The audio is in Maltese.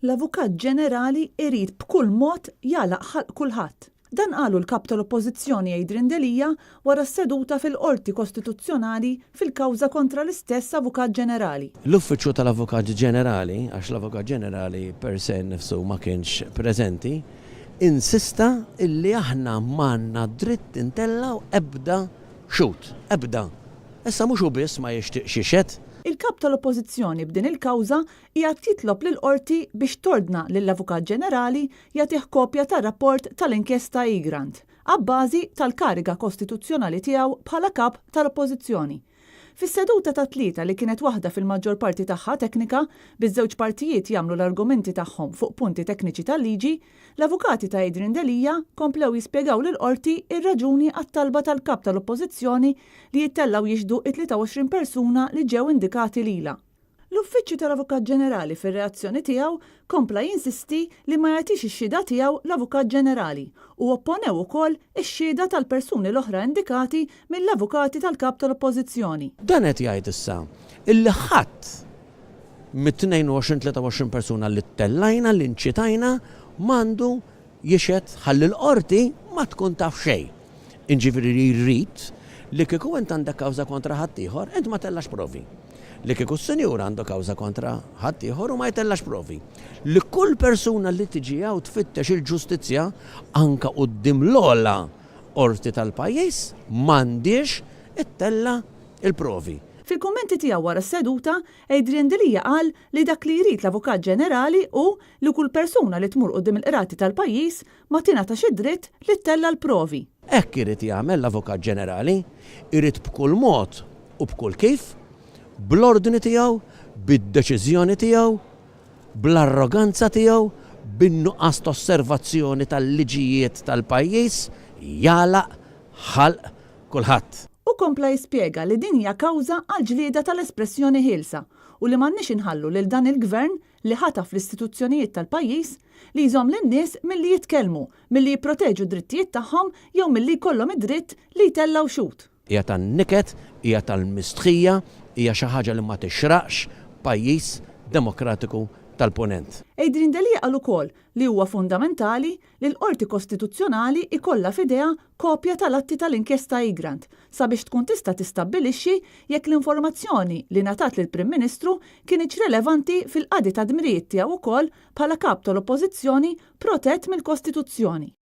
L-Avukat Ġenerali irid b'kull mod jagħlaq ħalq kulħadd. Dan qalu l-Kap tal-Oppożizzjoni Adrian Delia wara s-seduta fil-Qorti Kostituzzjonali fil-kawża kontra l-istess Avukat Ġenerali. L-Uffiċċju tal-Avukat Ġenerali, għax l-Avukat Ġenerali per se nnifsu ma kienx preżenti, insista illi aħna m'għandna dritt intellgħu ebda xhud. Ebda. Issa mhux hu biss ma jixtieqx jixhed. Il-Kap tal-Oppożizzjoni b'din il-kawża qiegħed jitlob lill-Qorti biex tordna lill-Avukat Ġenerali jagħtih kopja tar-rapport tal-inkjesta Egrant, abbażi tal-kariga kostituzzjonali tiegħu bħala Kap tal-Oppożizzjoni. Fis-seduta tat-Tlieta li kienet waħda fil-maġġor parti tagħha teknika, biż-żewġ partijiet jagħmlu l-argumenti tagħhom fuq punti tekniċi tal-liġi, l-avukati ta' Adrian Delia komplew jispjegaw lill-Qorti r-raġuni għat-talba tal-Kap tal-Oppożizzjoni li jittellgħu jixhdu t-23 persuna li ġew indikati lilha. L-Uffiċċju tal-Avukat Ġenerali fir-reazzjoni tiegħu kompla jinsisti li ma jagħtix ix-xhieda tiegħu l-Avukat Ġenerali u opponew ukoll ix-xhieda tal-persuni l-oħra indikati mill-avukati tal-Kap tal-Oppożizzjoni. Dan qed jgħid issa illi ħadd mit-22, 23 persuna li ttellajna, li nċitajna, m'għandu jixhed ħalli l-Qorti ma tkun taf xejn. Inġifieri li jrid li kieku int għandek kawża kontra ħaddieħor, int ma tellax provi. Li kieku s-sinjur għandu kawża kontra ħaddieħor u ma jtellax provi. Li kull persuna li tiġi hawn tfittex il-ġustizzja anke quddiem l-ogħla qorti tal-pajjiż m'għandhiex ittella' l-provi. Fil-kummenti tiegħu wara s-seduta, Adrian Delia qal li dak li jrid l-Avukat Ġenerali hu li kull persuna li tmur quddiem il-qrati tal-pajjiż ma tingħatax id-dritt li ttella' l-provi. Hekk irid jagħmel l-Avukat Ġenerali, irid b'kull mod u b'kull kif, bl-ordni tiegħu, bid-deċiżjoni tiegħu, bl-arroganza tiegħu, bin-nuqqas t'osservazzjoni tal-liġijiet tal-pajjiż, jagħlaq ħalq kulħadd. Hu kompla jispjega li din hija kawża għall-ġlieda tal-espressjoni ħielsa u li m'għandniex inħallu lil dan il-Gvern li ħataf l-istituzzjonijiet tal-pajjiż, li jżomm lin-nies milli jitkellmu, milli jipproteġu d-drittijiet tagħhom jew milli jkollhom id-dritt li jtellgħu xhud. Hija tan-niket, hija tal-mistħija, hija xi ħaġa li ma tixraqx pajjiż demokratiku tal-Punent. Adrian Delia qal ukoll li huwa fundamentali li l-Qorti Kostituzzjonali jkollha f'idejha kopja tal-atti tal-inkjesta Egrant sabiex tkun tista' tistabbilixxi jekk l-informazzjoni li ngħatat lill-Prim Ministru kinitx relevanti fil-qadi tad-dmirijiet tiegħu wkoll bħala Kap tal-Oppożizzjoni protett mill-Kostituzzjoni.